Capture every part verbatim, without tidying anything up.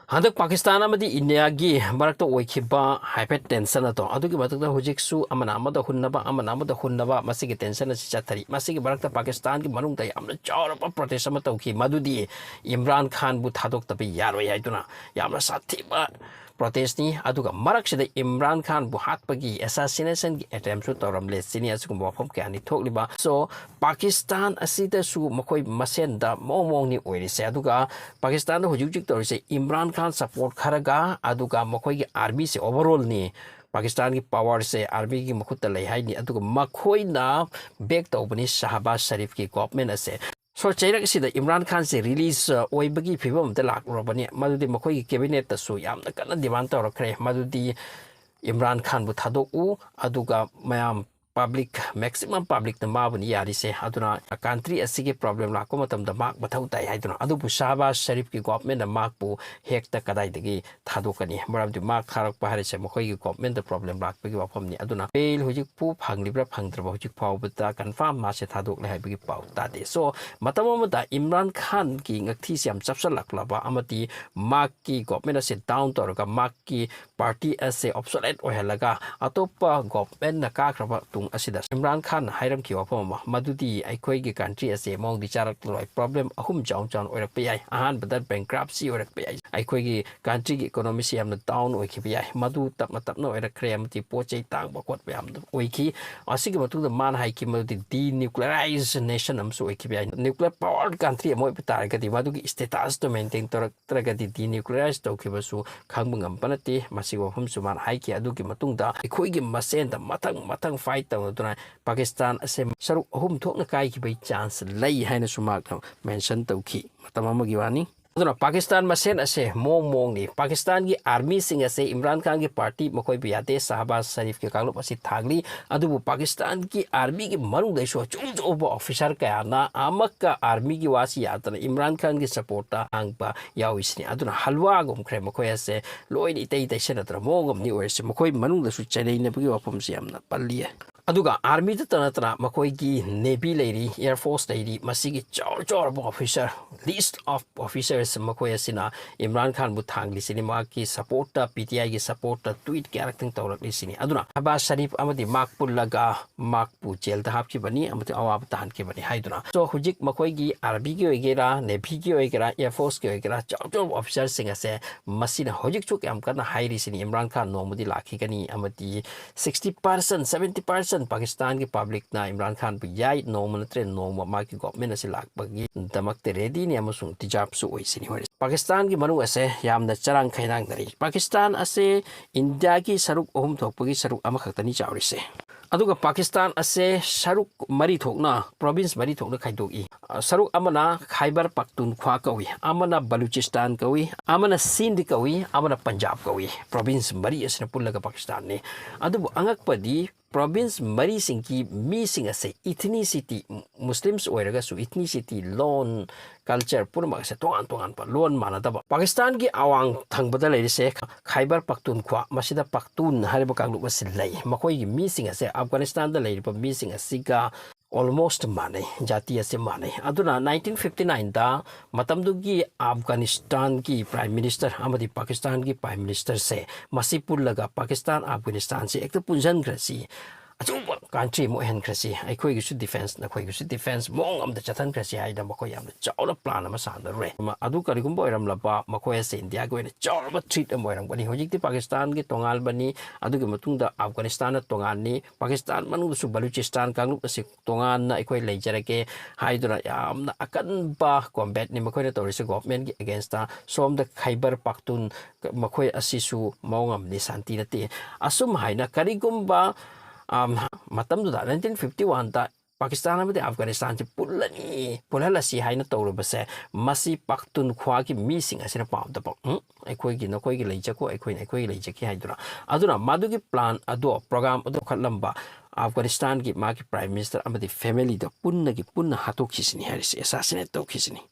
ꯍꯟꯗꯛ ꯄꯥꯀꯤꯁꯇꯥꯟ ꯑꯃꯗꯤ ꯏꯟꯗꯤꯌꯥꯒꯤ ꯃꯔꯛꯇ ꯑꯣꯏꯈꯤꯕ ꯍꯥꯏꯐꯦꯠ ꯇꯦꯟꯁꯟ ꯑꯗꯣ, ꯑꯗꯨꯒꯤ ꯃꯊꯛꯇ ꯍꯧꯖꯤꯛꯁꯨ ꯑꯃꯅ ꯑꯃꯗ ꯍꯨꯟꯅꯕ, ꯑꯃꯅ ꯑꯃꯗ ꯍꯨꯟꯅꯕ, ꯃꯁꯤꯒꯤ ꯇꯦꯟꯁꯟ ꯑꯁꯤ ꯆꯠꯊꯔꯤ꯫ ꯃꯁꯤꯒꯤ ꯃꯔꯛꯇ ꯄꯥꯀꯤꯁꯇꯥꯟꯒꯤ ꯃꯅꯨꯡꯗ ꯌꯥꯝꯅ ꯆꯥꯎꯔꯕ ꯄ꯭ꯔꯣꯇꯦꯁ ꯑꯃ ꯇꯧꯈꯤ, ꯃꯗꯨꯗꯤ ꯏꯝꯔꯥꯟ ꯈꯥꯟꯕꯨ ꯊꯥꯗꯣꯛꯇꯕ ꯌꯥꯔꯣꯏ ꯍꯥꯏꯗꯨꯅ ꯌꯥꯝꯅ ꯁꯥꯊꯤꯕ ꯄ꯭ꯔꯣꯇꯦꯁꯅꯤ꯫ ꯑꯗꯨꯒ ꯃꯔꯛꯁꯤꯗ ꯏꯝꯔꯥꯟ ꯈꯥꯟꯕꯨ ꯍꯥꯠꯄꯒꯤ ꯑꯦꯁꯥꯁꯤꯅꯦꯁꯟꯒꯤ ꯑꯦꯇꯦꯝꯁꯨ ꯇꯧꯔꯝꯂꯦ꯫ ꯁꯤꯅꯤ ꯑꯁꯤꯒꯨꯝꯕ ꯋꯥꯐꯝ ꯀꯌꯥꯅꯤ ꯊꯣꯛꯂꯤꯕ꯫ So, ꯄꯥꯀꯤꯁꯇꯥꯟ ꯑꯁꯤꯗꯁꯨ ꯃꯈꯣꯏ ꯃꯁꯦꯟꯗ ꯃꯑꯣꯡ ꯃꯑꯣꯡꯅꯤ ꯑꯣꯏꯔꯤꯁꯦ꯫ ꯑꯗꯨꯒ ꯄꯥꯀꯤꯁꯇꯥꯟꯗ ꯍꯧꯖꯤꯛ ꯍꯧꯖꯤꯛ ꯇꯧꯔꯤꯁꯦ, ꯏꯝꯔꯥꯟ ꯈꯥꯟ ꯁꯄꯣꯔꯠ ꯈꯔꯒ, ꯑꯗꯨꯒ ꯃꯈꯣꯏꯒꯤ ꯑꯥꯔꯃꯤꯁꯦ ꯑꯣꯚꯔꯑꯣꯜꯅꯤ, ꯄꯥꯀꯤꯁꯇꯥꯟꯒꯤ ꯄꯋꯥꯔꯁꯦ ꯑꯥꯔꯃꯤꯒꯤ ꯃꯈꯨꯠꯇ ꯂꯩ ꯍꯥꯏꯅꯤ꯫ ꯑꯗꯨꯒ ꯃꯈꯣꯏꯅ ꯕꯦꯛ ꯇꯧꯕꯅꯤ ꯁꯍꯕꯥꯖ ꯁꯔꯤꯐꯀꯤ ꯒꯣꯚꯔꯟꯃꯦꯟ ꯑꯁꯦ꯫ So, ꯆꯩꯔꯛ ꯑꯁꯤꯗ ꯏꯝꯔꯥꯟ ꯈꯥꯟꯁꯦ ꯔꯤꯂꯤꯖ ꯑꯣꯏꯕꯒꯤ ꯐꯤꯕꯝ ꯑꯃꯗ ꯂꯥꯛꯂꯨꯔꯕꯅꯤ꯫ ꯃꯗꯨꯗꯤ ꯃꯈꯣꯏꯒꯤ ꯀꯦꯕꯤꯅꯦꯠꯇꯁꯨ ꯌꯥꯝꯅ ꯀꯟꯅ ꯗꯤꯃꯥꯟ ꯇꯧꯔꯛꯈ꯭ꯔꯦ, ꯃꯗꯨꯗꯤ ꯏꯝꯔꯥꯟ ꯈꯥꯟꯕꯨ ꯊꯥꯗꯣꯛꯎ, ꯑꯗꯨꯒ ꯃꯌꯥꯝ ꯄꯕ꯭ꯂꯤꯛ, ꯃꯦꯛꯁꯤꯃꯝ ꯄꯕ꯭ꯂꯤꯛꯅ ꯃꯥꯕꯨꯅꯤ ꯌꯥꯔꯤꯁꯦ꯫ ꯑꯗꯨꯅ ꯀꯟꯇ꯭ꯔꯤ ꯑꯁꯤꯒꯤ ꯄ꯭ꯔꯣꯕ꯭ꯂꯦꯝ ꯂꯥꯛꯄ ꯃꯇꯝꯗ ꯃꯍꯥꯛ ꯃꯊꯧ ꯇꯥꯏ ꯍꯥꯏꯗꯨꯅ꯫ ꯑꯗꯨꯕꯨ ꯁꯍꯕꯥꯖ ꯁꯔꯤꯐꯀꯤ ꯒꯣꯚꯔꯟꯃꯦꯟꯅ ꯃꯍꯥꯛꯄꯨ ꯍꯦꯛꯇ ꯀꯗꯥꯏꯗꯒꯤ ꯊꯥꯗꯣꯛꯀꯅꯤ? ꯃꯔꯝꯗꯤ ꯃꯍꯥꯛ ꯊꯥꯔꯛꯄ ꯍꯥꯏꯔꯤꯁꯦ ꯃꯈꯣꯏꯒꯤ ꯒꯣꯚꯔꯟꯃꯦꯟꯗ ꯄ꯭ꯔꯣꯕ꯭ꯂꯦꯝ ꯂꯥꯛꯄꯒꯤ ꯋꯥꯐꯝꯅꯤ꯫ ꯑꯗꯨꯅ ꯕꯦꯜ ꯍꯧꯖꯤꯛꯄꯨ ꯐꯪꯂꯤꯕ꯭ꯔꯥ ꯐꯪꯗ꯭ꯔꯕ, ꯍꯧꯖꯤꯛ ꯐꯥꯎꯕꯗ ꯀꯟꯐꯥꯔꯝ ꯃꯥꯁꯦ ꯊꯥꯗꯣꯛꯂꯦ ꯍꯥꯏꯕꯒꯤ ꯄꯥꯎ ꯇꯥꯗꯦ꯫ So, ꯃꯇꯝ ꯑꯃꯗ ꯏꯝꯔꯥꯟ ꯈꯥꯟꯒꯤ ꯉꯛꯊꯤꯁꯦ ꯌꯥꯝ ꯆꯞꯁꯜꯂꯛꯂꯕ ꯑꯃꯗꯤ ꯃꯍꯥꯛꯀꯤ ꯒꯣꯚꯔꯟꯃꯦꯟ ꯑꯁꯦ ꯗꯥꯎꯟ ꯇꯧꯔꯒ ꯃꯍꯥꯛꯀꯤ ꯄꯥꯔꯇꯤ ꯑꯁꯦ ꯑꯣꯞꯁꯣꯂꯦꯠ ꯑꯣꯏꯍꯜꯂꯒ ꯑꯇꯣꯞꯄ ꯒꯣꯚꯔꯟꯃꯦꯟꯅ ꯀꯥꯈ꯭ꯔꯕ ꯇꯨꯡ ꯑꯁꯤꯗ ꯏꯝꯔꯥꯟ ꯈꯥꯟꯅ ꯍꯥꯏꯔꯝꯈꯤꯕ ꯋꯥꯐꯝ ꯑꯃ, ꯃꯗꯨꯗꯤ ꯑꯩꯈꯣꯏꯒꯤ ꯀꯟꯇ꯭ꯔꯤ ꯑꯁꯦ ꯃꯑꯣꯡꯗꯤ ꯆꯥꯔꯛꯂꯔꯣꯏ, ꯄ꯭ꯔꯣꯕ꯭ꯂꯦꯝ ꯑꯍꯨꯝ ꯆꯥꯎ ꯆꯥꯎꯅ ꯑꯣꯏꯔꯛꯄ ꯌꯥꯏ꯫ ꯑꯍꯥꯟꯕꯗ ꯕꯦꯡꯀ꯭ꯔꯞꯁꯤ ꯑꯣꯏꯔꯛꯄ ꯌꯥꯏ, ꯑꯩꯈꯣꯏꯒꯤ ꯀꯟꯇ꯭ꯔꯤꯒꯤ ꯏꯀꯣꯅꯣꯃꯤꯁꯤ ꯌꯥꯝꯅ ꯗꯥꯎꯟ ꯑꯣꯏꯈꯤꯕ ꯌꯥꯏ, ꯃꯗꯨ ꯇꯞꯅ ꯇꯞꯅ ꯑꯣꯏꯔꯛꯈ꯭ꯔꯦ, ꯑꯃꯗꯤ ꯄꯣꯠ ꯆꯩ ꯇꯥꯡꯕ ꯈꯣꯠꯄ ꯌꯥꯝꯅ ꯑꯣꯏꯈꯤ꯫ ꯑꯁꯤꯒꯤ ꯃꯇꯨꯡꯗ ꯃꯥꯅ ꯍꯥꯏꯈꯤ, ꯃꯗꯨꯗꯤ ꯗꯤꯅ꯭ꯌꯨꯀ꯭ꯂꯤꯌꯔꯥꯏꯖ ꯅꯦꯁꯟ ꯑꯃꯁꯨ ꯑꯣꯏꯈꯤꯕ ꯌꯥꯏ꯫ ꯅ꯭ꯌꯨꯀ꯭ꯂꯤꯌꯔ ꯄꯋꯥꯔ ꯀꯟꯇ꯭ꯔꯤ ꯑꯃ ꯑꯣꯏꯕ ꯇꯥꯔꯒꯗꯤ ꯃꯗꯨꯒꯤ ꯁ꯭ꯇꯦꯇꯁꯇꯨ ꯃꯦꯟꯇꯦꯟ ꯇꯧꯔꯛꯇ꯭ꯔꯒꯗꯤ ꯗꯤꯅ꯭ꯌꯨꯀ꯭ꯂꯤꯌꯔꯥꯏꯖ ꯇꯧꯈꯤꯕꯁꯨ ꯈꯪꯕ ꯉꯝꯕ ꯅꯠꯇꯦ꯫ ꯃꯁꯤꯒꯤ ꯋꯥꯐꯝꯁꯨ ꯃꯥꯅ ꯍꯥꯏꯈꯤ꯫ ꯑꯗꯨꯒꯤ ꯃꯇꯨꯡꯗ ꯑꯩꯈꯣꯏꯒꯤ ꯃꯁꯦꯟꯗ ꯃꯊꯪ ꯃꯊꯪ ꯐꯥꯏꯠ ꯇꯧꯅꯗꯨꯅ ꯄꯥꯀꯤꯁꯇꯥꯟ ꯑꯁꯦ ꯁꯔꯨꯛ ꯑꯍꯨꯝ ꯊꯣꯛꯅ ꯀꯥꯏꯈꯤꯕꯒꯤ ꯆꯥꯟꯁ ꯂꯩ ꯍꯥꯏꯅꯁꯨ ꯃꯍꯥꯛꯅ ꯃꯦꯟꯁꯟ ꯇꯧꯈꯤ꯫ ꯃꯇꯝ ꯑꯃꯒꯤ ꯋꯥꯅꯤ꯫ ꯑꯗꯨꯅ ꯄꯥꯀꯤꯁꯇꯥꯟ ꯃꯁꯦꯟ ꯑꯁꯦ ꯃꯑꯣꯡ ꯃꯑꯣꯡꯅꯤ꯫ ꯄꯥꯀꯤꯁꯇꯥꯟꯒꯤ ꯑꯥꯔꯃꯤꯁꯤꯡ ꯑꯁꯦ ꯏꯝꯔꯥꯟ ꯈꯥꯟꯒꯤ ꯄꯥꯔꯇꯤ ꯃꯈꯣꯏꯕꯨ ꯌꯥꯗꯦ, ꯁꯍꯕꯥꯖ ꯁꯔꯤꯐꯀꯤ ꯀꯥꯡꯂꯨꯞ ꯑꯁꯤ ꯊꯥꯡꯂꯤ꯫ ꯑꯗꯨꯕꯨ ꯄꯥꯀꯤꯁꯇꯥꯟꯒꯤ ꯑꯥꯔꯃꯤꯒꯤ ꯃꯅꯨꯡꯗꯩꯁꯨ ꯑꯆꯧ ꯑꯆꯧꯕ ꯑꯣꯐꯤꯁꯥꯔ ꯀꯌꯥꯅ ꯑꯃꯛꯀ ꯑꯥꯔꯃꯤꯒꯤ ꯋꯥꯁꯤ ꯌꯥꯗꯅ ꯏꯝꯔꯥꯟ ꯈꯥꯟꯒꯤ ꯁꯄꯣꯔꯠꯇ ꯍꯥꯡꯕ ꯌꯥꯎꯏꯁꯤꯅꯤ꯫ ꯑꯗꯨꯅ ꯍꯜꯋꯥꯒꯨꯝꯈ꯭ꯔꯦ ꯃꯈꯣꯏ ꯑꯁꯦ, ꯂꯣꯏꯅ ꯏꯇꯩ ꯇꯩꯁꯟꯅꯗꯅ ꯃꯑꯣꯡ ꯑꯃꯅꯤ ꯑꯣꯏꯔꯤꯁꯦ꯫ ꯃꯈꯣꯏ ꯃꯅꯨꯡꯗꯁꯨ ꯆꯩꯅꯩꯅꯕꯒꯤ ꯋꯥꯐꯝꯁꯤ ꯌꯥꯝꯅ ꯄꯜꯂꯤ꯫ ꯑꯗꯨꯒ armyꯗꯇ ꯅꯠꯇꯅ ꯃꯈꯣꯏꯒꯤ navy ꯂꯩꯔꯤ, air force ꯂꯩꯔꯤ, ꯃꯁꯤꯒꯤ ꯆꯥꯎ ꯆꯥꯎꯔꯕ officer, list of officers ꯃꯈꯣꯏ ꯑꯁꯤꯅ ꯏꯝꯔꯥꯟ ꯈꯥꯟꯕꯨ ꯊꯥꯡꯂꯤꯁꯤꯅꯤ꯫ ꯃꯍꯥꯛꯀꯤ supportꯇ, PTIꯒꯤ supportꯇ tweet ꯀꯌꯥꯔꯛꯇꯪ ꯇꯧꯔꯛꯂꯤꯁꯤꯅꯤ꯫ ꯑꯗꯨꯅ ꯁꯍꯕꯥꯖ ꯁꯔꯤꯐ ꯑꯃꯗꯤ ꯃꯍꯥꯛ ꯄꯨꯜꯂꯒ ꯃꯍꯥꯛꯄꯨ jailꯗ ꯍꯥꯞꯈꯤꯕꯅꯤ ꯑꯃꯗꯤ ꯑꯋꯥꯕ ꯇꯥꯍꯟꯈꯤꯕꯅꯤ ꯍꯥꯏꯗꯨꯅ꯫ So ꯍꯧꯖꯤꯛ ꯃꯈꯣꯏꯒꯤ armyꯒꯤ ꯑꯣꯏꯒꯦꯔꯥ, navyꯒꯤ ꯑꯣꯏꯒꯦꯔꯥ, air forceꯀꯤ ꯑꯣꯏꯒꯦꯔꯥ, ꯆꯥꯎ ꯆꯥꯎꯕ officerꯁꯤꯡ ꯑꯁꯦ ꯃꯁꯤꯅ ꯍꯧꯖꯤꯛꯁꯨ ꯌꯥꯝ ꯀꯟꯅ ꯍꯥꯏꯔꯤꯁꯤꯅꯤ, ꯏꯝꯔꯥꯟ ꯈꯥꯟ ꯅꯣꯡꯃꯗꯤ ꯂꯥꯛꯈꯤꯒꯅꯤ ꯑꯃꯗꯤ sixty percent, seventy percent ꯄꯥꯀꯤꯁꯇꯥꯟꯒꯤ publicꯅ Imran ꯈꯥꯟꯕꯨ ꯌꯥꯏ, ꯅꯣꯡꯃ ꯅꯠꯇ꯭ꯔꯦ ꯅꯣꯡꯃ ꯃꯥꯒꯤ government ꯑꯁꯤ ꯂꯥꯛꯄꯒꯤꯗꯃꯛꯇ readyꯅꯤ ꯑꯃꯁꯨꯡ deserveꯁꯨ ꯑꯣꯏꯁꯤꯅꯤ꯫ ꯍꯣꯏ, ꯄꯥꯀꯤꯁꯇꯥꯟꯒꯤ ꯃꯅꯨꯡ ꯑꯁꯦ ꯌꯥꯝꯅ ꯆꯔꯥꯡ ꯈꯩꯅꯥꯡꯅꯔꯤ꯫ ꯄꯥꯀꯤꯁꯇꯥꯟ ꯑꯁꯦ ꯏꯟꯗꯤꯌꯥꯒꯤ ꯁꯔꯨꯛ ꯑꯍꯨꯝ ꯊꯣꯛꯄꯒꯤ ꯁꯔꯨꯛ ꯑꯃꯈꯛꯇꯅꯤ ꯆꯥꯎꯔꯤꯁꯦ꯫ ꯑꯗꯨꯒ ꯄꯥꯀꯤꯁꯇꯥꯟ ꯑꯁꯦ ꯁꯔꯨꯛ ꯃꯔꯤ ꯊꯣꯛꯅ, province ꯃꯔꯤ ꯊꯣꯛꯅ ꯈꯥꯏꯗꯣꯛꯏ꯫ ꯑ, ꯁꯔꯨꯛ ꯑꯃꯅ ꯈꯥꯏꯕꯔ ꯄꯈꯇꯨꯟꯈ꯭ꯋꯥ ꯀꯧꯏ, ꯑꯃꯅ ꯕꯂꯨꯆꯤꯁꯇꯥꯟ ꯀꯧꯏ, ꯑꯃꯅ ꯁꯤꯟꯙ ꯀꯧꯏ, ꯑꯃꯅ ꯄꯟꯖꯥꯕ ꯀꯧꯏ꯫ Province ꯃꯔꯤ ꯑꯁꯤꯅ ꯄꯨꯜꯂꯒ ꯄꯥꯀꯤꯁꯇꯥꯟꯅꯤ꯫ ꯑꯗꯨꯕꯨ ꯑꯉꯛꯄꯗꯤ province ꯃꯔꯤꯁꯤꯡꯒꯤ ꯃꯤꯁꯤꯡ ꯑꯁꯦ ethnicity, Muslims ꯑꯣꯏꯔꯒꯁꯨ ethnicity, ꯂꯣꯟ, culture ꯄꯨꯝꯅꯃꯛ ꯑꯁꯦ ꯇꯣꯉꯥꯟ ꯇꯣꯉꯥꯟꯕ, ꯂꯣꯟ ꯃꯥꯟꯅꯗꯕ꯫ ꯄꯥꯀꯤꯁꯇꯥꯟꯒꯤ ꯑꯋꯥꯡ ꯊꯪꯕꯗ ꯂꯩꯔꯤꯁꯦ ꯈꯥꯏꯕꯔ ꯄꯈꯇꯨꯟꯈ꯭ꯋꯥ, ꯃꯁꯤꯗ ꯄꯈꯇꯨꯟ ꯍꯥꯏꯔꯤꯕ ꯀꯥꯡꯂꯨꯞ ꯑꯁꯤ ꯂꯩ꯫ ꯃꯈꯣꯏꯒꯤ ꯃꯤꯁꯤꯡ ꯑꯁꯦ ꯑꯐꯒꯥꯅꯤꯁꯇꯥꯟꯗ ꯂꯩꯔꯤꯕ ꯃꯤꯁꯤꯡ ꯑꯁꯤꯒ almost ꯃꯥꯟꯅꯩ, ꯖꯥꯇꯤ ꯑꯁꯤ ꯃꯥꯟꯅꯩ꯫ ꯑꯗꯨꯅ nineteen fifty nineꯗ ꯃꯇꯝꯗꯨꯒꯤ ꯑꯐꯒꯥꯅꯤꯁꯇꯥꯟꯒꯤ prime minister ꯑꯃꯗꯤ ꯄꯥꯀꯤꯁꯇꯥꯟꯒꯤ prime ministerꯁꯦ ꯃꯁꯤ ꯄꯨꯜꯂꯒ ꯄꯥꯀꯤꯁꯇꯥꯟ ꯑꯐꯒꯥꯅꯤꯁꯇꯥꯟꯁꯦ ꯍꯦꯛꯇ ꯄꯨꯟꯁꯤꯟꯈ꯭ꯔꯁꯤ, ꯑꯆꯧꯕ country ꯑꯃ ꯑꯣꯏꯍꯟꯈ꯭ꯔꯁꯤ, ꯑꯩꯈꯣꯏꯒꯤꯁꯨ defence, ꯅꯈꯣꯏꯒꯤꯁꯨ defence, ꯃꯑꯣꯡ ꯑꯃꯗ ꯆꯠꯍꯟꯈ꯭ꯔꯁꯤ ꯍꯥꯏꯗꯅ ꯃꯈꯣꯏ ꯌꯥꯝꯅ ꯆꯥꯎꯅ plan ꯑꯃ ꯁꯥꯟꯅꯔꯨꯔꯦ꯫ ꯃ-, ꯑꯗꯨ ꯀꯔꯤꯒꯨꯝꯕ ꯑꯣꯏꯔꯝꯂꯕ ꯃꯈꯣꯏ ꯑꯁꯦ ꯏꯟꯗꯤꯌꯥꯒꯤ ꯑꯣꯏꯅ ꯆꯥꯎꯔꯕ threat ꯑꯃ ꯑꯣꯏꯔꯝꯒꯅꯤ꯫ ꯍꯧꯖꯤꯛꯇꯤ ꯄꯥꯀꯤꯁꯇꯥꯟꯒꯤ ꯇꯣꯉꯥꯟꯕꯅꯤ, ꯑꯗꯨꯒꯤ ꯃꯇꯨꯡꯗ ꯑꯐꯒꯥꯅꯤꯁꯇꯥꯟꯅ ꯇꯣꯉꯥꯟꯅꯤ, ꯄꯥꯀꯤꯁꯇꯥꯟ ꯃꯅꯨꯡꯗꯁꯨ ꯕꯂꯨꯆꯤꯁꯇꯥꯟ ꯀꯥꯡꯂꯨꯞ ꯑꯁꯤ ꯇꯣꯉꯥꯟꯅ ꯑꯩꯈꯣꯏ ꯂꯩꯖꯔꯒꯦ ꯍꯥꯏꯗꯨꯅ ꯌꯥꯝꯅ ꯑꯀꯟꯕ combatꯅꯤ ꯃꯈꯣꯏꯅ ꯇꯧꯔꯤꯁꯦ governmentꯀꯤ againstꯇ꯫ ꯁꯣꯝꯗ ꯈꯥꯏꯕꯔ ꯄꯈꯇꯨꯟ ꯃꯈꯣꯏ ꯑꯁꯤꯁꯨ ꯃꯑꯣꯡ ꯑꯃꯅꯤ, ꯁꯥꯟꯇꯤ ꯅꯠꯇꯦ꯫ ꯑꯁꯨꯝ ꯍꯥꯏꯅ ꯀꯔꯤꯒꯨꯝꯕ, ꯑꯝ, ꯃꯇꯝꯗꯨꯗ nineteen fifty oneꯗ ꯄꯥꯀꯤꯁꯇꯥꯟ ꯑꯃꯗꯤ ꯑꯐꯒꯥꯅꯤꯁꯇꯥꯟꯁꯤ ꯄꯨꯜꯂꯅꯤ, ꯄꯨꯜꯍꯜꯂꯁꯤ ꯍꯥꯏꯅ ꯇꯧꯔꯕꯁꯦ, ꯃꯁꯤ ꯄꯈꯇꯨꯟꯈ꯭ꯋꯥꯒꯤ ꯃꯤꯁꯤꯡ ꯑꯁꯤꯅ ꯄꯥꯝꯗꯕ, "ꯎꯝ, ꯑꯩꯈꯣꯏꯒꯤ, ꯅꯈꯣꯏꯒꯤ ꯂꯩꯖꯈꯣ, ꯑꯩꯈꯣꯏꯅ ꯑꯩꯈꯣꯏꯒꯤ ꯂꯩꯖꯈꯤ" ꯍꯥꯏꯗꯨꯅ꯫ ꯑꯗꯨꯅ ꯃꯗꯨꯒꯤ plan ꯑꯗꯣ, program ꯑꯗꯣ ꯂꯧꯈꯠꯂꯝꯕ ꯑꯐꯒꯥꯅꯤꯁꯇꯥꯟꯒꯤ ꯃꯥꯒꯤ prime minister ꯑꯃꯗꯤ familyꯗꯣ ꯄꯨꯟꯅꯒꯤ ꯄꯨꯟꯅ ꯍꯥꯠꯇꯣꯛꯈꯤꯁꯤꯅꯤ ꯍꯥꯏꯔꯤꯁꯤ, assassinate ꯇꯧꯈꯤꯁꯤꯅꯤ꯫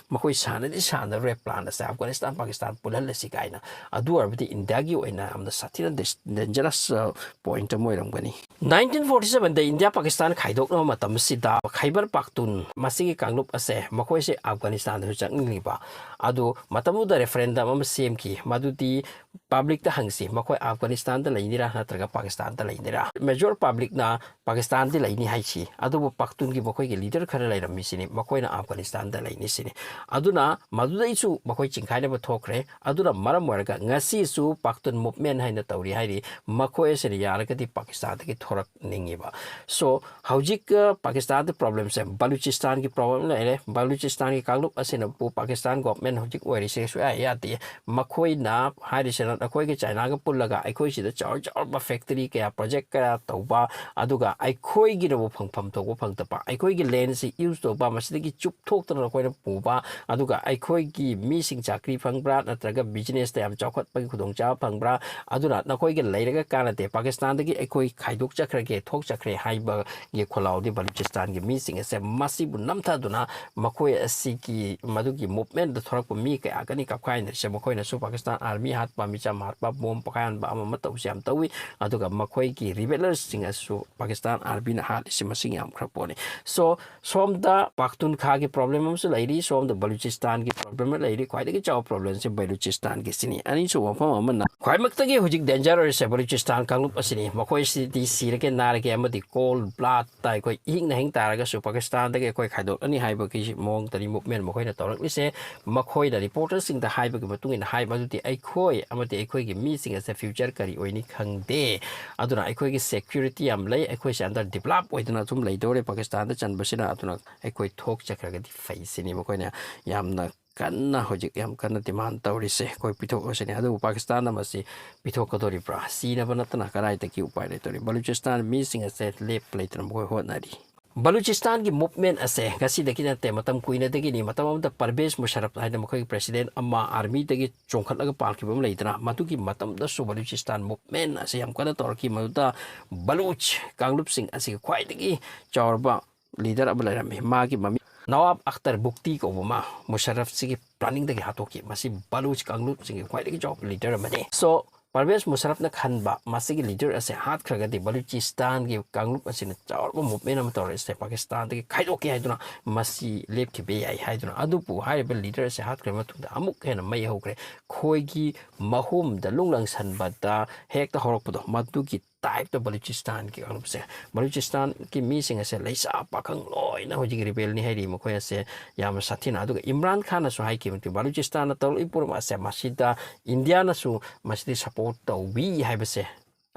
ꯃꯈꯣꯏ ꯁꯥꯟꯅꯗꯤ ꯁꯥꯟꯅꯔꯨꯔꯦ, ꯄ꯭ꯂꯥꯟ ꯑꯁꯦ ꯑꯐꯒꯥꯅꯤꯁꯇꯥꯟ ꯄꯥꯀꯤꯁꯇꯥꯟ ꯄꯨꯜꯍꯜꯂꯁꯤ ꯀꯥꯏꯅ꯫ ꯑꯗꯨ ꯑꯣꯏꯔꯕꯗꯤ ꯏꯟꯗꯤꯌꯥꯒꯤ ꯑꯣꯏꯅ ꯌꯥꯝꯅ ꯁꯥꯊꯤꯅ ꯗꯦꯟꯖꯔꯁ ꯄꯣꯏꯟꯠ ꯑꯃ ꯑꯣꯏꯔꯝꯒꯅꯤ꯫ ꯅꯥꯏꯟꯇꯤꯟ ꯐꯣꯔꯇꯤ ꯁꯕꯦꯟꯗ ꯏꯟꯗꯤꯌꯥ ꯄꯥꯀꯤꯁꯇꯥꯟ ꯈꯥꯏꯗꯣꯛꯅꯕ ꯃꯇꯝꯁꯤꯗ ꯈꯥꯏꯕꯔ ꯄꯥꯛꯇꯨꯟ ꯃꯁꯤꯒꯤ ꯀꯥꯡꯂꯨꯞ ꯑꯁꯦ ꯃꯈꯣꯏꯁꯦ ꯑꯐꯒꯥꯅꯤꯁꯇꯥꯟꯗꯁꯨ ꯆꯪꯅꯤꯡꯂꯤꯕ꯫ ꯑꯗꯨ ꯃꯇꯝꯗꯨꯗ ꯔꯦꯐꯔꯦꯟꯗꯝ ꯑꯃ ꯁꯦꯝꯈꯤ, ꯃꯗꯨꯗꯤ ꯄꯕ꯭ꯂꯤꯛꯇ ꯍꯪꯁꯤ, ꯃꯈꯣꯏ ꯑꯐꯒꯥꯅꯤꯁꯇꯥꯟꯗ ꯂꯩꯅꯤꯔꯥ ꯅꯠꯇ꯭ꯔꯒ ꯄꯥꯀꯤꯁꯇꯥꯟꯗ ꯂꯩꯅꯤꯔꯥ? ꯃꯦꯖꯣꯔ ꯄꯕ꯭ꯂꯤꯛꯅ ꯄꯥꯀꯤꯁꯇꯥꯟꯗꯤ ꯂꯩꯅꯤ ꯍꯥꯏꯁꯤ, ꯑꯗꯨꯕꯨ ꯄꯥꯛꯇꯨꯟꯒꯤ ꯃꯈꯣꯏꯒꯤ ꯂꯤꯗꯔ ꯈꯔ ꯂꯩꯔꯝꯃꯤꯁꯤꯅꯤ, ꯃꯈꯣꯏꯅ ꯑꯐꯒꯥꯅꯤꯁꯇꯥꯟꯗ ꯂꯩꯅꯤ ꯁꯤꯅꯤ꯫ ꯑꯗꯨꯅ ꯃꯗꯨꯗꯩꯁꯨ ꯃꯈꯣꯏ ꯆꯤꯡꯈꯥꯏꯅꯕ ꯊꯣꯛꯈ꯭ꯔꯦ꯫ ꯑꯗꯨꯅ ꯃꯔꯝ ꯑꯣꯏꯔꯒ ꯉꯁꯤꯁꯨ ꯄꯥꯛꯇꯨꯟ ꯃꯨꯚꯃꯦꯟ ꯍꯥꯏꯅ ꯇꯧꯔꯤ ꯍꯥꯏꯔꯤ, ꯃꯈꯣꯏ ꯑꯁꯤꯅ ꯌꯥꯔꯒꯗꯤ ꯄꯥꯀꯤꯁꯇꯥꯟꯗꯒꯤ ꯊꯣꯔꯛꯅꯤꯡꯉꯤꯕ꯫ So, ꯍꯧꯖꯤꯛ, ꯑ, ꯄꯥꯀꯤꯁꯇꯥꯟꯗ ꯄ꯭ꯔꯣꯕ꯭ꯂꯦꯝꯁꯦ ꯕꯂꯨꯆꯤꯁꯇꯥꯟꯒꯤ ꯄ꯭ꯔꯣꯕ꯭ꯂꯦꯝ ꯂꯩꯔꯦ꯫ ꯕꯂꯨꯆꯤꯁꯇꯥꯟꯒꯤ ꯀꯥꯡꯂꯨꯞ ꯑꯁꯤꯅꯕꯨ ꯄꯥꯀꯤꯁꯇꯥꯟ ꯒꯣꯚꯔꯟꯃꯦꯟꯠ ꯍꯧꯖꯤꯛ ꯑꯣꯏꯔꯤꯁꯦ ꯁꯨꯡꯌꯥ ꯌꯥꯗꯦ꯫ ꯃꯈꯣꯏꯅ ꯍꯥꯏꯔꯤꯁꯤꯅ ꯅꯈꯣꯏꯒꯤ ꯆꯥꯏꯅꯥꯒ ꯄꯨꯜꯂꯒ ꯑꯩꯈꯣꯏ ꯁꯤꯗ ꯆꯥꯎ ꯆꯥꯎꯔꯕ ꯐꯦꯛꯇꯔꯤ ꯀꯌꯥ, ꯄ꯭ꯔꯣꯖꯦꯛ ꯀꯌꯥ ꯇꯧꯕ, ꯑꯗꯨꯒ ꯑꯩꯈꯣꯏꯒꯤꯅꯕꯨ ꯐꯪꯐꯝ ꯊꯣꯛꯄ ꯐꯪꯗꯕ, ꯑꯩꯈꯣꯏꯒꯤ ꯂꯦꯟꯁꯤ ꯌꯨꯁ ꯇꯧꯕ, ꯃꯁꯤꯗꯒꯤ ꯆꯨꯞꯊꯣꯛꯇꯅ ꯅꯈꯣꯏꯅ ꯄꯨꯕ, ꯑꯗꯨꯒ ꯑꯩꯈꯣꯏꯒꯤ ꯃꯤꯁꯤꯡ ꯆꯥꯀ꯭ꯔꯤ ꯐꯪꯕ꯭ꯔꯥ ꯅꯠꯇ꯭ꯔꯒ ꯕꯤꯖꯤꯅꯦꯁꯇ ꯌꯥꯝ ꯆꯥꯎꯈꯠꯄꯒꯤ ꯈꯨꯗꯣꯡꯆꯥꯕ ꯐꯪꯕ꯭ꯔꯥ? ꯑꯗꯨꯅ ꯅꯈꯣꯏꯒ ꯂꯩꯔꯒ ꯀꯥꯟꯅꯗꯦ, ꯄꯥꯀꯤꯁꯇꯥꯟꯗꯒꯤ ꯑꯩꯈꯣꯏ ꯈꯥꯏꯗꯣꯛꯆꯈ꯭ꯔꯒꯦ, ꯊꯣꯛꯆꯈ꯭ꯔꯦ ꯍꯥꯏꯕꯒꯤ ꯈꯣꯜꯂꯥꯎꯗꯤ ꯕꯂꯨꯆꯤꯁꯇꯥꯟꯒꯤ ꯃꯤꯁꯤꯡ ꯑꯁꯦ ꯃꯁꯤꯕꯨ ꯅꯝꯊꯗꯨꯅ ꯃꯈꯣꯏ ꯑꯁꯤꯒꯤ ꯃꯗꯨꯒꯤ ꯃꯨꯚꯃꯦꯟꯠꯇ ꯊꯣꯔꯛꯄ ꯃꯤ ꯀꯌꯥꯒꯅꯤ ꯀꯞꯈꯥꯏꯅꯔꯤꯁꯦ꯫ ꯃꯈꯣꯏꯅꯁꯨ ꯄꯥꯀꯤꯁꯇꯥꯟ ꯑꯥꯔꯃꯤ ꯍꯥꯠꯄ, ꯃꯤꯆꯝ ꯍꯥꯠꯄ, ꯕꯣꯝ ꯄꯣꯈꯥꯏꯍꯟꯕ ꯑꯃ ꯑꯃ ꯇꯧꯕꯁꯦ ꯌꯥꯝ ꯇꯧꯏ꯫ ꯑꯗꯨꯒ ꯃꯈꯣꯏꯒꯤ ꯔꯤꯕꯦꯂꯔꯁꯤꯡ ꯑꯁꯤꯁꯨ ꯄꯥꯀꯤꯁꯇꯥꯟ ꯑꯥꯔꯃꯤꯅ ꯍꯥꯠꯂꯤꯁꯤ ꯃꯁꯤꯡ ꯌꯥꯝꯈ꯭ꯔ ꯄꯣꯠꯅꯤ꯫ So, ꯁꯣꯝꯗ ꯄꯥꯛꯇꯨꯟꯈꯥꯒꯤ ꯄ꯭ꯔꯣꯕ꯭ꯂꯦꯝ ꯑꯃꯁꯨ ꯂꯩꯔꯤ, ꯁꯣꯝꯗ ꯕꯂꯨꯆꯤꯁꯇꯥꯟꯒꯤ ꯄ꯭ꯔꯣꯕ꯭ꯂꯦꯝ ꯑꯃ ꯂꯩꯔꯤ꯫ ꯈ꯭ꯋꯥꯏꯗꯒꯤ ꯆꯥꯎꯕ ꯄ꯭ꯔꯣꯕ꯭ꯂꯦꯝꯁꯦ ꯕꯂꯨꯆꯤꯁꯇꯥꯟꯒꯤꯁꯤꯅꯤ꯫ ꯑꯅꯤꯁꯨꯕ ꯃꯐꯝ ꯑꯃꯅ ꯈ꯭ꯋꯥꯏꯃꯛꯇꯒꯤ ꯍꯧꯖꯤꯛ ꯗꯦꯟꯖꯔ ꯑꯣꯏꯔꯤꯁꯦ ꯕꯂꯨꯆꯤꯁꯇꯥꯟ ꯀꯥꯡꯂꯨꯞ ꯑꯁꯤꯅꯤ꯫ ꯃꯈꯣꯏꯁꯤꯗꯤ ꯁꯤꯔꯒꯦ ꯅꯥꯔꯒꯦ ꯑꯃꯗꯤ ꯀꯣꯜ ꯕ꯭ꯂꯥꯠꯇ ꯑꯩꯈꯣꯏ ꯏꯍꯤꯡ ꯅꯥꯍꯤꯡ ꯇꯥꯔꯒꯁꯨ ꯄꯥꯀꯤꯁꯇꯥꯟꯗꯒꯤ ꯑꯩꯈꯣꯏ ꯈꯥꯏꯗꯣꯛꯂꯅꯤ ꯍꯥꯏꯕꯒꯤ ꯃꯑꯣꯡꯗꯅꯤ ꯃꯨꯚꯃꯦꯟꯠ ꯃꯈꯣꯏꯅ ꯇꯧꯔꯛꯂꯤꯁꯦ꯫ ꯃꯈꯣꯏꯅ ꯔꯤꯄꯣꯔꯇꯔꯁꯤꯡꯗ ꯍꯥꯏꯕꯒꯤ ꯃꯇꯨꯡ ꯏꯟꯅ ꯍꯥꯏꯕ ꯑꯗꯨꯗꯤ ꯑꯩꯈꯣꯏ ꯑꯃꯗꯤ ꯑꯩꯈꯣꯏꯒꯤ ꯃꯤꯁꯤꯡ ꯑꯁꯦ ꯐ꯭ꯌꯨꯆꯔ ꯀꯔꯤ ꯑꯣꯏꯅꯤ ꯈꯪꯗꯦ꯫ ꯑꯗꯨꯅ ꯑꯩꯈꯣꯏꯒꯤ ꯁꯦꯀ꯭ꯌꯨꯔꯤꯇꯤ ꯌꯥꯝ ꯂꯩ, ꯑꯩꯈꯣꯏꯁꯦ ꯑꯟꯗꯔ ꯗꯤꯕꯂꯞ ꯑꯣꯏꯗꯨꯅ ꯑꯁꯨꯝ ꯂꯩꯗꯧꯔꯦ ꯄꯥꯀꯤꯁꯇꯥꯟꯗ ꯆꯟꯕꯁꯤꯅ꯫ ꯑꯗꯨꯅ ꯑꯩꯈꯣꯏ ꯊꯣꯛꯆꯈ꯭ꯔꯒꯗꯤ ꯐꯩ ꯁꯤꯅꯤ ꯃꯈꯣꯏꯅ ꯌꯥꯝꯅ ꯀꯟꯅ, ꯍꯧꯖꯤꯛ ꯌꯥꯝ ꯀꯟꯅ ꯗꯤꯃꯥꯟ ꯇꯧꯔꯤꯁꯦ, ꯑꯩꯈꯣꯏ ꯄꯤꯊꯣꯛꯑꯁꯤꯅꯤ꯫ ꯑꯗꯨꯕꯨ ꯄꯥꯀꯤꯁꯇꯥꯟꯅ ꯃꯁꯤ ꯄꯤꯊꯣꯛꯀꯗꯣꯔꯤꯕ꯭ꯔꯥ? ꯁꯤꯅꯕ ꯅꯠꯇꯅ ꯀꯗꯥꯏꯗꯒꯤ ꯎꯄꯥꯏ ꯂꯩꯇꯧꯔꯤ? ꯕꯂꯨꯆꯤꯁꯇꯥꯟ ꯃꯤꯁꯤꯡ ꯑꯁꯦ ꯂꯦꯞꯄ ꯂꯩꯇꯅ ꯃꯈꯣꯏ ꯍꯣꯠꯅꯔꯤ꯫ ꯕꯂꯨꯆꯤꯁꯇꯥꯟꯒꯤ ꯃꯨꯚꯃꯦꯟꯠ ꯑꯁꯦ ꯉꯁꯤꯗꯒꯤ ꯅꯠꯇꯦ, ꯃꯇꯝ ꯀꯨꯏꯅꯗꯒꯤꯅꯤ꯫ ꯃꯇꯝ ꯑꯃꯗ ꯄꯔꯚꯦꯖ ꯃꯨꯁꯔꯐ ꯍꯥꯏꯅ ꯃꯈꯣꯏꯒꯤ ꯄ꯭ꯔꯦꯁꯤꯗꯦꯟꯠ ꯑꯃ ꯑꯥꯔꯃꯤꯗꯒꯤ ꯆꯣꯡꯈꯠꯂꯒ ꯄꯥꯜꯈꯤꯕ ꯑꯃ ꯂꯩꯗꯅ, ꯃꯗꯨꯒꯤ ꯃꯇꯝꯗꯁꯨ ꯕꯂꯨꯆꯤꯁꯇꯥꯟ ꯃꯨꯚꯃꯦꯟꯠ ꯑꯁꯤ ꯌꯥꯝ ꯀꯟꯅ ꯇꯧꯔꯛꯈꯤ꯫ ꯃꯗꯨꯗ ꯕꯂꯨꯆ ꯀꯥꯡꯂꯨꯞꯁꯤꯡ ꯑꯁꯤꯒꯤ ꯈ꯭ꯋꯥꯏꯗꯒꯤ ꯆꯥꯎꯔꯕ ꯂꯤꯗꯔ ꯑꯃ ꯂꯩꯔꯝꯃꯤ꯫ ꯃꯥꯒꯤ ꯃꯃꯤꯡ ꯅꯋꯥꯕ ꯑꯈꯇꯔ ꯕꯨꯛꯇꯤ ꯀꯧꯕ ꯑꯃ ꯃꯨꯁꯔꯐꯁꯤꯒꯤ ꯄ꯭ꯂꯥꯅꯤꯡꯗꯒꯤ ꯍꯥꯠꯇꯣꯛꯈꯤ꯫ ꯃꯁꯤ ꯕꯂꯨꯆ ꯀꯥꯡꯂꯨꯞꯁꯤꯡꯒꯤ ꯈ꯭ꯋꯥꯏꯗꯒꯤ ꯆꯥꯎꯕ ꯂꯤꯗꯔ ꯑꯃꯅꯤ꯫ ꯁꯣ ꯄꯔꯚꯦꯖ ꯃꯨꯁꯔꯐꯅ ꯈꯟꯕ ꯃꯁꯤꯒꯤ ꯂꯤꯗꯔ ꯑꯁꯦ ꯍꯥꯠꯈ꯭ꯔꯒꯗꯤ ꯕꯂꯨꯆꯤꯁꯇꯥꯟꯒꯤ ꯀꯥꯡꯂꯨꯞ ꯑꯁꯤꯅ ꯆꯥꯎꯔꯕ ꯃꯨꯚꯃꯦꯟ ꯑꯃ ꯇꯧꯔꯛꯏꯁꯦ, ꯄꯥꯀꯤꯁꯇꯥꯟꯗꯒꯤ ꯈꯥꯏꯗꯣꯛꯀꯦ ꯍꯥꯏꯗꯨꯅ ꯃꯁꯤ ꯂꯦꯞꯈꯤꯕ ꯌꯥꯏ ꯍꯥꯏꯗꯨꯅ꯫ ꯑꯗꯨꯕꯨ ꯍꯥꯏꯔꯤꯕ ꯂꯤꯗꯔ ꯑꯁꯦ ꯍꯥꯠꯈ꯭ꯔꯕ ꯃꯇꯨꯡꯗ ꯑꯃꯨꯛ ꯍꯦꯟꯅ ꯃꯩ ꯍꯧꯈ꯭ꯔꯦ꯫ ꯈꯣꯏꯒꯤ ꯃꯍꯨꯝꯗ ꯅꯨꯡ ꯂꯪꯁꯟꯕꯗ ꯍꯦꯛꯇ ꯍꯧꯔꯛꯄꯗꯣ, ꯃꯗꯨꯒꯤ ꯇꯥꯏꯞꯇ ꯕꯂꯨꯆꯤꯁꯇꯥꯟꯒꯤ ꯀꯥꯡꯂꯨꯞꯁꯦ, ꯕꯂꯨꯆꯤꯁꯇꯥꯟꯒꯤ ꯃꯤꯁꯤꯡ ꯑꯁꯦ ꯂꯩꯁꯥ ꯄꯥꯈꯪ ꯂꯣꯏꯅ ꯍꯧꯖꯤꯛ ꯔꯤꯕꯦꯜꯅꯤ ꯍꯥꯏꯔꯤ ꯃꯈꯣꯏ ꯑꯁꯦ ꯌꯥꯝꯅ ꯁꯥꯊꯤꯅ꯫ ꯑꯗꯨꯒ ꯏꯝꯔꯥꯟ ꯈꯥꯟꯅꯁꯨ ꯍꯥꯏꯈꯤꯕ ꯃꯇꯨꯡ ꯕꯂꯨꯆꯤꯁꯇꯥꯟꯅ ꯇꯧꯔꯛꯂꯤꯕ ꯄꯨꯝꯅꯃꯛ ꯑꯁꯦ ꯃꯁꯤꯗ ꯏꯟꯗꯤꯌꯥꯅꯁꯨ ꯃꯁꯤꯗꯤ ꯁꯄꯣꯔꯠ ꯇꯧꯕꯤ ꯍꯥꯏꯕꯁꯦ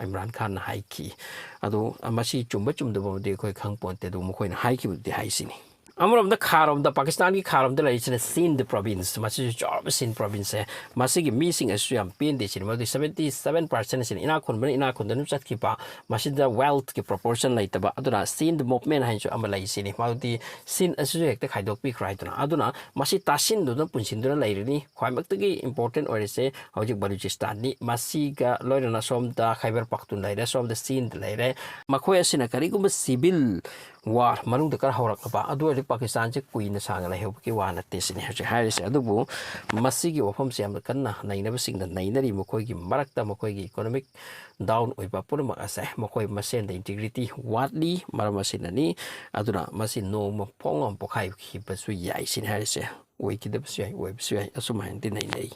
ꯏꯝꯔꯥꯟ ꯈꯥꯟꯅ ꯍꯥꯏꯈꯤ꯫ ꯑꯗꯣ ꯃꯁꯤ ꯆꯨꯝꯕ ꯆꯨꯝꯗꯕꯕꯨꯗꯤ ꯑꯩꯈꯣꯏ ꯈꯪ ꯄꯣꯟꯇꯦ, ꯑꯗꯨ ꯃꯈꯣꯏꯅ ꯍꯥꯏꯈꯤꯕꯗꯨꯗꯤ ꯍꯥꯏꯁꯤꯅꯤ꯫ ꯑꯃꯔꯣꯝꯗ ꯈꯥꯔꯣꯝꯗ, ꯄꯥꯀꯤꯁꯇꯥꯟꯒꯤ ꯈꯥꯔꯣꯝꯗ ꯂꯩꯔꯤꯁꯤꯅ ꯁꯤꯟꯗ ꯄ꯭ꯔꯣꯚꯤꯟꯁ, ꯃꯁꯤꯁꯨ ꯆꯥꯎꯔꯕ ꯁꯤꯟꯗ ꯄ꯭ꯔꯣꯚꯤꯟꯁꯁꯦ꯫ ꯃꯁꯤꯒꯤ ꯃꯤꯁꯤꯡ ꯑꯁꯤꯁꯨ ꯌꯥꯝ ꯄꯦꯟꯗꯦ ꯁꯤꯅꯤ꯫ ꯃꯗꯨꯗꯤ ꯁꯕꯦꯟꯇꯤ ꯁꯕꯦꯟ ꯄꯥꯔꯁꯦꯟ ꯑꯁꯤꯅ ꯏꯅꯥꯛ ꯈꯨꯟꯕꯅ ꯏꯅꯥꯛ ꯈꯨꯟꯗꯅ ꯆꯠꯈꯤꯕ, ꯃꯁꯤꯗ ꯋꯦꯜꯊꯀꯤ ꯄ꯭ꯔꯣꯄꯣꯔꯁꯟ ꯂꯩꯇꯕ꯫ ꯑꯗꯨꯅ ꯁꯤꯟꯗ ꯃꯨꯚꯃꯦꯟ ꯍꯥꯏꯅꯁꯨ ꯑꯃ ꯂꯩ ꯁꯤꯅꯤ꯫ ꯃꯗꯨꯗꯤ ꯁꯤꯟ ꯑꯁꯤꯁꯨ ꯍꯦꯛꯇ ꯈꯥꯏꯗꯣꯛꯄꯤꯈ꯭ꯔꯣ ꯍꯥꯏꯗꯨꯅ꯫ ꯑꯗꯨꯅ ꯃꯁꯤ ꯇꯥꯁꯤꯟꯗꯨꯅ ꯄꯨꯟꯁꯤꯟꯗꯨꯅ ꯂꯩꯔꯤꯅꯤ꯫ ꯈ꯭ꯋꯥꯏꯃꯛꯇꯒꯤ ꯏꯝꯄꯣꯔꯇꯦꯟ ꯑꯣꯏꯔꯤꯁꯦ ꯍꯧꯖꯤꯛ ꯕꯂꯨꯆꯤꯁꯇꯥꯟꯅꯤ꯫ ꯃꯁꯤꯒ ꯂꯣꯏꯅꯅ ꯁꯣꯝꯗ ꯈꯥꯏꯕꯔ ꯄꯥꯈꯇꯨꯟ ꯂꯩꯔꯦ, ꯁꯣꯝꯗ ꯁꯤꯟꯗ ꯂꯩꯔꯦ꯫ ꯃꯈꯣꯏ ꯑꯁꯤꯅ ꯀꯔꯤꯒꯨꯝꯕ ꯁꯤꯚꯤꯜ ꯋꯥꯔ ꯃꯅꯨꯡꯗ ꯈꯔ ꯍꯧꯔꯛꯂꯕ, ꯑꯗꯨ ꯑꯣꯏꯔꯗꯤ ꯄꯥꯀꯤꯁꯇꯥꯟꯁꯦ ꯀꯨꯏꯅ ꯁꯥꯡꯅ ꯂꯩꯍꯧꯕꯒꯤ ꯋꯥ ꯅꯠꯇꯦ ꯁꯤꯅꯤ ꯍꯧꯖꯤꯛ ꯍꯥꯏꯔꯤꯁꯦ꯫ ꯑꯗꯨꯕꯨ ꯃꯁꯤꯒꯤ ꯋꯥꯐꯝꯁꯦ ꯌꯥꯝꯅ ꯀꯟꯅ ꯅꯩꯅꯕꯁꯤꯡꯅ ꯅꯩꯅꯔꯤ꯫ ꯃꯈꯣꯏꯒꯤ ꯃꯔꯛꯇ ꯃꯈꯣꯏꯒꯤ ꯏꯀꯣꯅꯣꯃꯤꯛ ꯗꯥꯎꯟ ꯑꯣꯏꯕ ꯄꯨꯝꯅꯃꯛ ꯑꯁꯦ ꯃꯈꯣꯏ ꯃꯁꯦꯟꯗ ꯏꯟꯇꯤꯒ꯭ꯔꯤꯇꯤ ꯋꯥꯠꯂꯤ꯫ ꯃꯔꯝ ꯑꯁꯤꯅꯅꯤ꯫ ꯑꯗꯨꯅ ꯃꯁꯤ ꯅꯣꯡꯃ ꯐꯣꯡ ꯑꯃ ꯄꯣꯈꯥꯏꯈꯤꯕꯁꯨ ꯌꯥꯏ ꯁꯤꯅꯤ ꯍꯥꯏꯔꯤꯁꯦ꯫ ꯑꯣꯏꯈꯤꯗꯕꯁꯨ ꯌꯥꯏ, ꯑꯣꯏꯕꯁꯨ ꯌꯥꯏ, ꯑꯁꯨꯝ ꯍꯥꯏꯅꯗꯤ ꯅꯩꯅꯩ꯫